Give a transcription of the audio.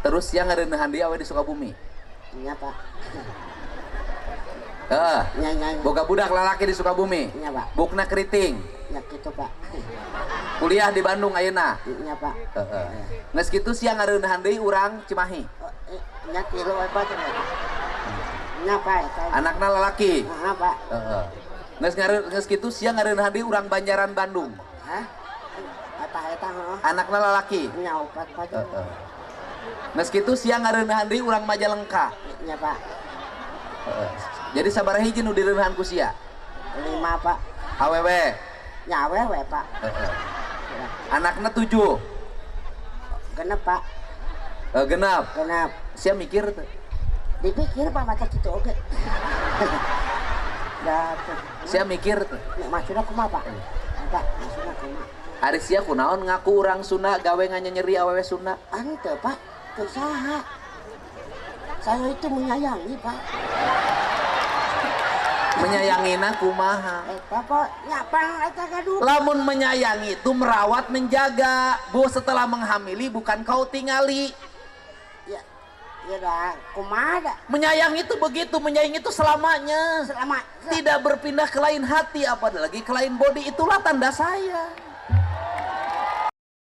Terus sia ngareuneuhan deui awewe di Sukabumi. Nya, Pak. Heeh. Nya, nya. Boga budak lalaki di Sukabumi. Nya, Pak. Buukna keriting. Nya kitu, Pak. Kuliah di Bandung ayeuna. Nya, Pak. Heeh. Geus kitu sia ngareuneuhan deui urang Cimahi. Oh, nya tilu we, Pak, cenah. Nya, Pak, eta. Anakna lalaki. Heeh, Pak. Heeh. Geus kitu sia ngareuneuhan deui urang Banjaran Bandung. Hah? Eta eta heeh. Anakna lalaki. Nya opat, Pak. Heeh. Geus kitu sia ngareuneuhan deui urang Majalengka. Nya, Pak. Heeh. Jadi sabaraha hiji nu direunahan ku sia? 5, Pak. Awewe. Nya awewe, Pak. Heeh. Anakna 7. 6, Pak. 6. 6. Sia mikir teu? Dipikir, Pak, mata kitu oge. Da tuh. Sia mikir teu? Maksudna kumaha, Pak? Pak, maksudna kumaha? Ari sia kunaon ngaku urang Sunda gawe nganyeri awewe Sunda? Henteu, Pak. Teu saha. Saya itu menyayangi, Pak. Menyayangina kumaha? Eta, Pak, nya pan eta gaduh. Lamun menyayangi itu merawat, menjaga. Bu, setelah menghamili bukan kau tingali. Ya, ya dah, kumaha da? Menyayangi itu begitu, menyayangi itu selamanya. Selama Tidak berpindah ke lain hati, apalagi ke lain body. Itulah tanda saya.